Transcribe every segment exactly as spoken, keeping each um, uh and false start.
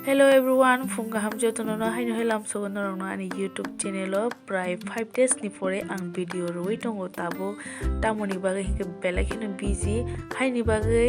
Hello everyone, phung kaham jotono no haino hai lamsogo norokno ani YouTube channel o prai five days ni pore ang video rwui tongo tabuk tamoni bagwi hinkhe belai kheno busy haini bagwi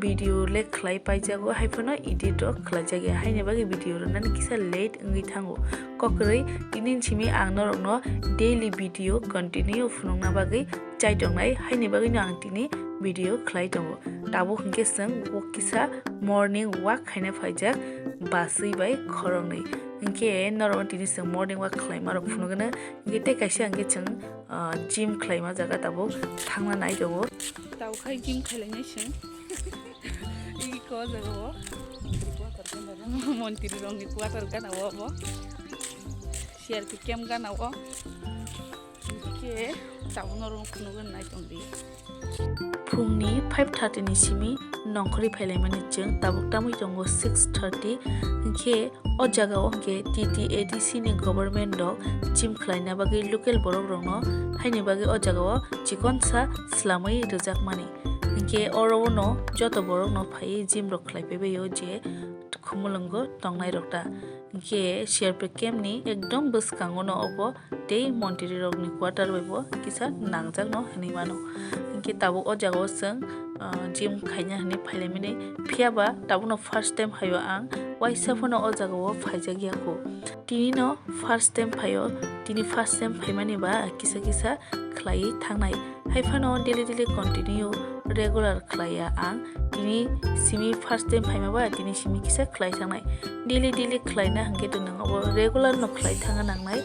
video le khlai paijago haiphano edit rok khlai jagya haini bagwi video rwnani kisa late wngwi thango kokrwi tini simi ang norokno daily video continue phunukna bagwi chai tongnai haini bagwino ang tini video khlai tongo. Tabuk hinkhe chwng o kisa morning walk khaina phaijak bus bai khoroknwi. Hinkhe norokno tini chwng morning walk khlaima rok phunukgwno. Hinkhe tei kaisa hinkhe chwng, ah, gym khlaima jaga tabuk thangna nai tongo. Tabuk khai gym khailainai chwng. Iko jaga o. Montri rokni quarter gana o bo. C R P camp gana o. Hinkhe tabuk norok phunukgwno nai tongdi. Phungni five thirty ni simi nongkhorwi phailaimani chwng tabuk tamwi tongo six thirty. Hinkhe o jaga o hinkhe T T A D C ni government rok gym khlaina bagwi local borok rokno haini bagwi o jaga o chikonsa swlamwi rwjakmani. Hinkhe oro o no joto borok no phaiwi gym rok khlai paibai o je Khumulwngo tongnai rok ta. Hinkhe C R P camp ni ekdom bwskango no obo tei montri rok ni quarter bai bo kisa nangjak no hinwi mano. Hinkhe tabuk o jaga o chwng, ah, gym khaina hinwi phailaimani. Phiya ba tabuk no first time phaio ang, waisa phano o jaga o phaijak ya kho. Tini no first time phaio, tini first time phaimani ba kisa kisa khlaiwi thangnai. Haiphano daily daily continue regular khlaiya ang. Tini simi first time phaima ba tini simi kisa khlai thangnai. Daily daily khlaina hinkhe to nwng abo regular no khlai thangna nangnai.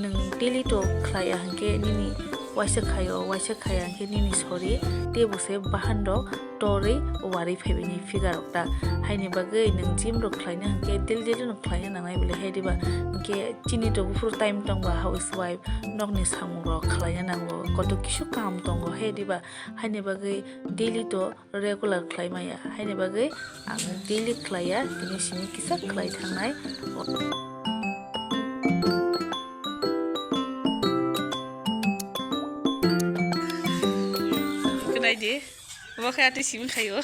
Nwng daily to khlaiya hinkhe nini waisa khaio, waisa khaiya hinkhe nini sori tei bo se bahan rok torwi warwi phaibai ni figure rok ta. Haini bagwi nwng gym rok khlaina hinkhe daily daily no khlaina nangnai bole hai diba. Hinkhe chini to buphuru time tongba housewife nokni samung rok khlaina nango, koto kisu kaham tongo hai diba. Haini bagwi daily to regular khlai maya, haini bagwi ang daily khlaiya, tini simi kisa khlai thangnai. Kwnai di, obo khe atwi simi khaio.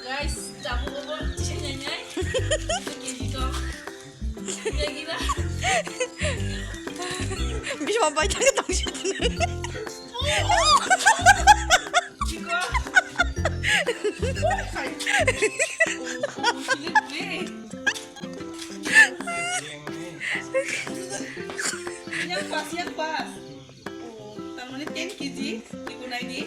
Guys, tabuk obo tisai nainai. K G tong. K G na. Bisma bai thang tong si. Chiko. Yang pas, yang pas. Oh, tar mane ten K G, iko nai di.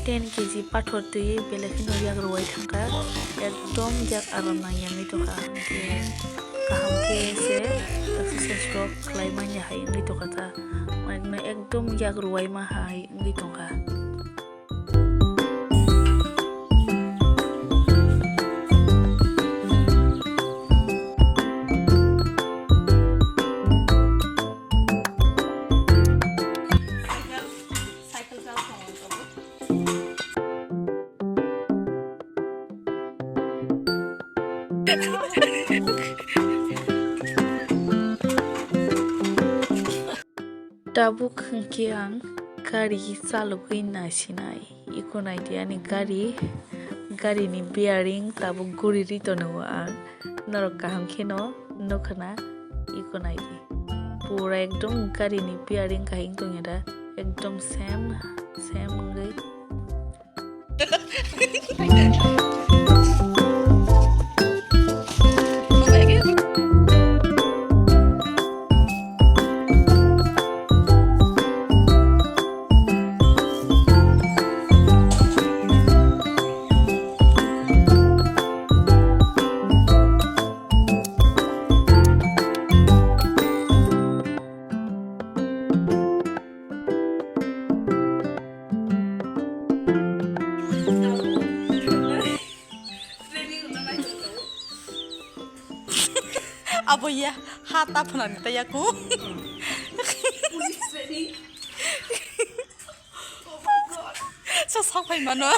Ten K G pathor twi belai kheno yak rwai thangkha, ekdom yak aram nang yangwi tongkha, hinkhe kaham khe se exercise rok khlai manya hai wngwi tongkha ta, mane ekdom yak rwai ma hai wngwi tongkha. Tabuk hwnkhe ang gari chalogwi naisinai. Iko naidi ani gari, garini bearing tabuk guri ri tongo ang. Norok kaham kheno nukha na iko naidi. Pura ekdom garini bearing kahing tongya da. Ekdom same, same wngwi. Abo ya, ha ta phana ni ta yaku. Sa sa phai mano.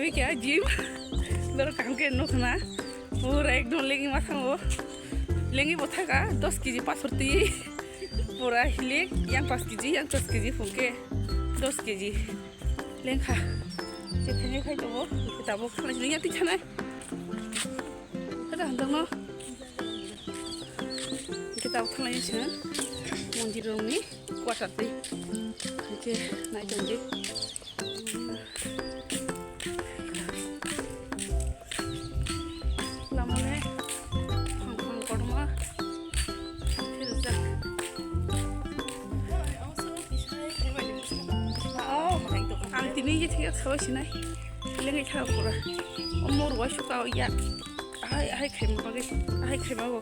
Kya gym? Doro kaham khe nukna. Pura ekdom lengi ma thango. Lengi bo thaka dos kg pathor twi. Pura hilik yang pas kg, yang pas kg phungke dos kg. Lengkha. Che thene khai tongo. Tabuk khalai sini ya twi thanai. Ada handang no. Kita khalai sini. Mondir rongni quarter twi. Oke, naik tongo. Lamole phang phang kotorma philjak. Oh, ang tini ye thik khabai sinai. Lengai kha pura. O mor wai suka ya. Hai hai khaima bagwi, hai khaima bo.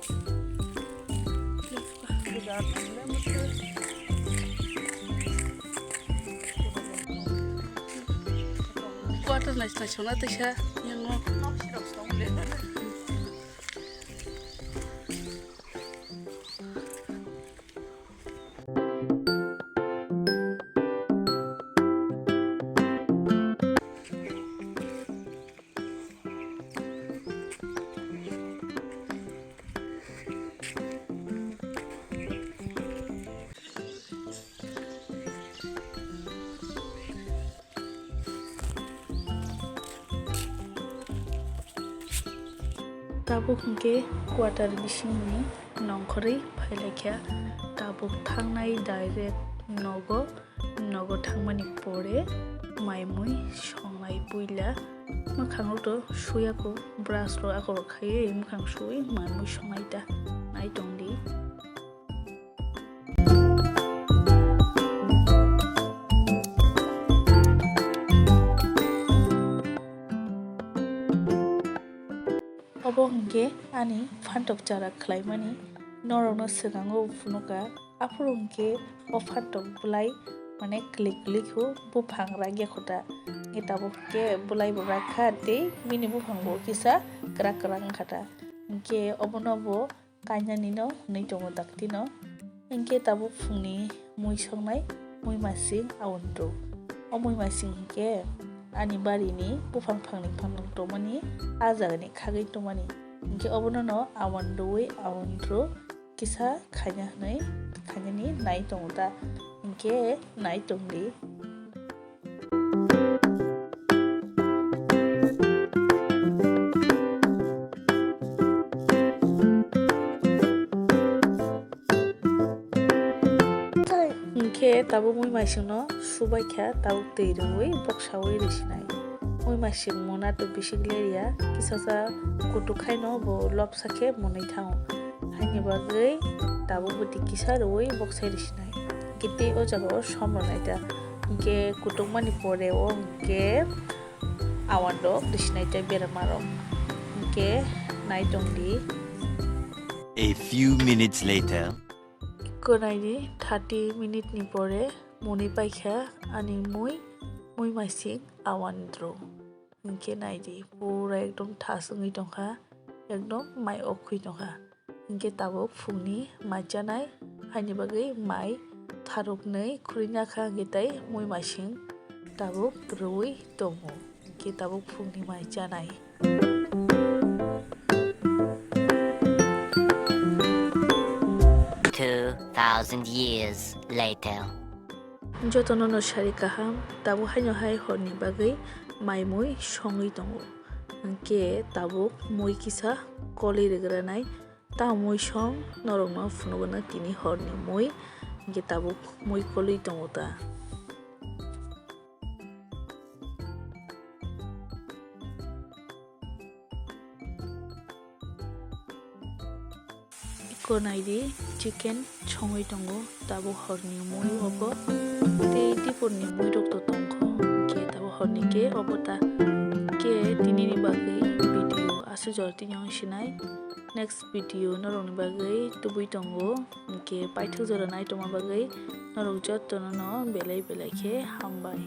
Quarter nai nai sona tisa yango. Tabuk hwnkhe quarter bisingni nongkhorwi phailaikha, tabuk thangnai direct nogo. Nogo thangmani pore mai mui songnai puila. Mwkhang rok to suya ko, brush rok ako rok khaiwi mwkhang suwi mai mui songnai ta. Nai tong di. Obo hwnkhe ani phantok chara khlaimani norokno swkango phunukha. Aphuru hwnkhe o phantok bwlai mane klik klik o buphang rakya kho ta. Hwnkhe tabuk khe bwlai bo rakha tei bini buphang bo kisa kwrak kwrak wngkha ta. Hwnkhe obono bo kainani no hwnwi tongo dakti no. Hwnkhe tabuk phungni mui songnai mui masing awan rw. O mui masing hwnkhe ani bari ni buphang phangni phang tongmani, a jaga ni khagwi tongmani. Hwnkhe obono no awan rwui awan rw. Kisa khaina hwnwi khainani nai tongo ta, hinkhe nai tongdi. Hinkhe tabuk mui maisingno subaikha, tabuk twi rwui boksaui risinai. Mui maising muna to bisik lerya, kisasa kutuk khaino bo lopsa khe mwnwi thango. Haini bagwi tabuk bwtwi kisa rwui boksai risinai. Hwnkhe tei o jaga o som rwnai ta. Hwnkhe kutukmani pore o hwnkhe awan rok risinai tei berama rok. Hwnkhe nai tongdi. A few minutes later. Ikko naidi thirty minute ni pore mwnwi paikha ani mui, mui maising awan rw. Hwnkhe naidi, pura ekdom thas wngwi tongkha, ekdom mai okhwi tongkha. Hwnkhe tabuk phungni mai chanai, haini bagwi mai tharuknwi khurui nakha, hwnkhe tei mui maising tabuk rwui tongo. Hwnkhe tabuk phungni mai chanai. Two thousand years later. Jotono no sari kaham, tabuk haino hai horni bagwi mai mui songwi tongo. Hwnkhe tabuk mui kisa kolwi rwgranai, ta mui song norokno phunukgwno tini horni mui, hwnkhe tabuk mui kolwi tongo ta. Ikko naidi, chicken songwi tongo, tabuk horni mui obo. Tei dipurni mui rok to tongkho, hwnkhe tabuk horni khe obo ta. Hwnkhe tinini bagwi video aswk jora tini ang sinai. Next video norokni bagwi tubui tongo, hwnkhe paithak jora naitongma bagwi norok jotono no belai belai khe hambai.